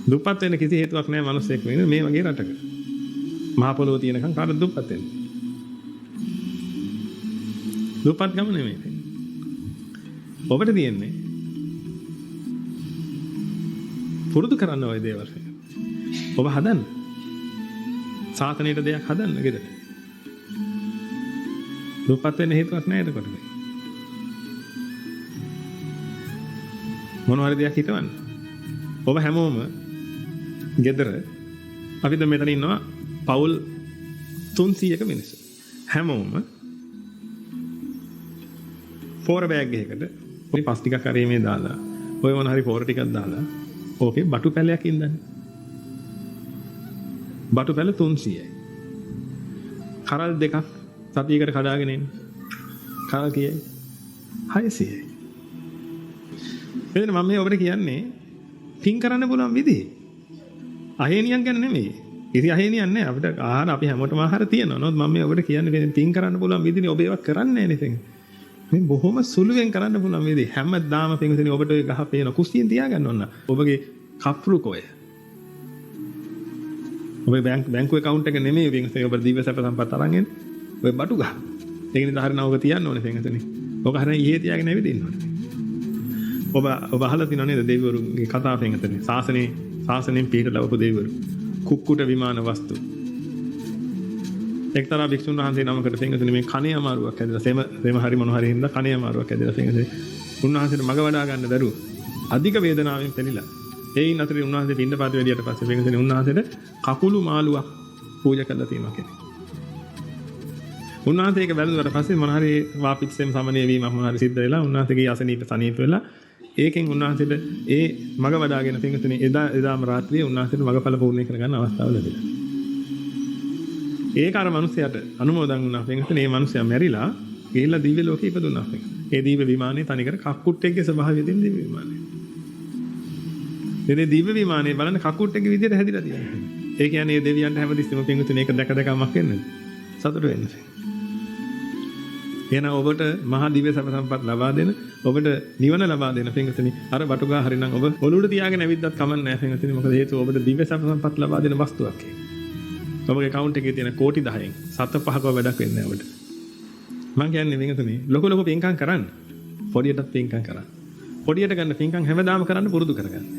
දුප්පත් වෙන්න කිසි හේතුවක් නැහැ මිනිස්සෙක් වෙන මේ වගේ රටක. මහ පොළොව තියෙනකන් කාටද දුප්පත් වෙන්නේ? දුප්පත් ගම නෙමෙයි. ඔබට තියෙන්නේ පුරුදු කරන්න ওই දේවල්. ඔබ හදන්න. සාතනයට දෙයක් හදන්න ගෙදර. දුප්පත් වෙන්න හේතුවක් නැහැ එතකොට. මොන හරි දෙයක් හිතවන්න. ඔබ හැමෝම ගෙදර අපි දැන් මෙතන ඉන්නවා පවුල් 300ක මිනිස්සු. හැමෝම පෝර බෑග් එකකට පොඩි පස් ටිකක් හරි මේ දාලා ඔය මොන හරි පෝර ටිකක් දාලා ඕකේ බටු පැලයක් ඉඳන්නේ. බටු පැල 300යි. කරල් දෙකක් සතියකට කඩාගෙන එන්න. කරල් කීයයි? 600යි. මෙතන මම මේ ඔබට කියන්නේ පින් කරන්න පුළුවන් විදිහ. අහේනියක් ගැන නෙමෙයි. කිසි අහේනියක් නෑ. අපිට ආහාර අපි හැමෝටම ආහාර තියෙනවා. නමුත් මම මේ ඔබට කියන්නේ පින් කරන්න පුළුවන් විදිහනේ ඔබ ඒවා කරන්නේ නෑ නේද? මේ බොහොම සුළුවෙන් කරන්න පුළුවන් විදිහ. හැමදාම පින්විතනි ඔබට ඔය ගහ පේන කුස්සියෙන් තියාගන්න ඕන. ඔබගේ කප්රු කොය. ඔබේ බැංකුවේ ඇකවුන්ට් එක නෙමෙයි පින්විතනි ඔබ දිව්‍ය සැප සම්පත් අරන් එන්නේ. ඔය බටු ගහ. ඒක නිසා හරින ඔබ තියන්න ඕනේ පින්විතනි. ඔක හරින ඉහේ තියාගෙන ඇවිදින්න ඕනේ. ඔබ අහලා තියෙනව නේද දෙවිවරුගේ කතාව පින්විතනි. සාසනයෙන් පිහිට ලැබපු දෙවිවරු. කුක්කුට විමාන වස්තු. එක්තරා භික්ෂුන් වහන්සේ නමකට පින්විතනි මේ කනේ අමාරුවක් ඇදලා සෙම හරි මොන හරි හින්දා කනේ අමාරුවක් ඇදලා පින්විතනි උන්වහන්සේට මග වඩා ගන්න බැරුව අධික වේදනාවෙන් පෙළිලා එයින් අතරේ උන්වහන්සේ පිණ්ඩපාත වැඩියට පස්සේ පින්විතනි උන්වහන්සේට කකුළු මාළුවක් පූජා කරලා තියෙනවා කෙනෙක්. උන්වහන්සේ ඒක වැළඳුවාට පස්සේ මොන හරි වාපිත්සෙම සමනය වීමක් මොන හරි සිද්ධ වෙලා උන්වහන්සේගේ අසනීප සනීප වෙලා ඒකෙන් උන්වහන්සේට ඒ මග වඩාගෙන පින්විතනි එදාම රාත්‍රියේ උන්වහන්සේට මගඵල පූර්ණේ කරගන්න අවස්ථාව ලැබිලා. ඒක අර මිනිහයාට අනුමෝදන් වුණා පින්විතනි. මේ මිනිහයා මැරිලා ගිහිල්ලා දිව්‍ය ලෝකෙ ඉපදුනා පින්විතනි. ඒ දිව්‍ය විමානයේ තනිකර කක්කුට්ටෙක්ගේ ස්වභාවය තියෙන දිව්‍ය විමානය. මේ දිව්‍ය විමානයේ බලන්න කක්කුට්ටෙක්ගේ විදියට හැදිලා තියෙනවා. ඒ කියන්නේ මේ දෙවියන්ට හැමතිස්සෙම පින්විතනි ඒක දැක දැක මක් වෙන්නද? සතුට වෙන්න. එහෙනම් ඔබට මහා දිව්‍ය සැප සම්පත් ලබා දෙන, ඔබට නිවන ලබා දෙන පින්විතනි අර බටුගා හරිනම් ඔබ ඔලුවට තියාගෙන ඇවිද්දත් කමක් නැහැ පින්විතනි. මොකද හේතුව ඔබට දිව්‍ය සැප සම්පත් ලබා දෙන වස්තුවක් ඒක. ඔබගේ ඇකවුන්ට් එකේ තියෙන කෝටි 10න් 7 5ක වැඩක් වෙන්නේ නැහැ ඔබට. මං කියන්නේ පින්විතනි ලොකු ලොකු පින්කම් කරන්න. පොඩියටත් පින්කම් කරන්න. පොඩියට ගන්න පින්කම් හැමදාම කරන්න පුරුදු කරගන්න.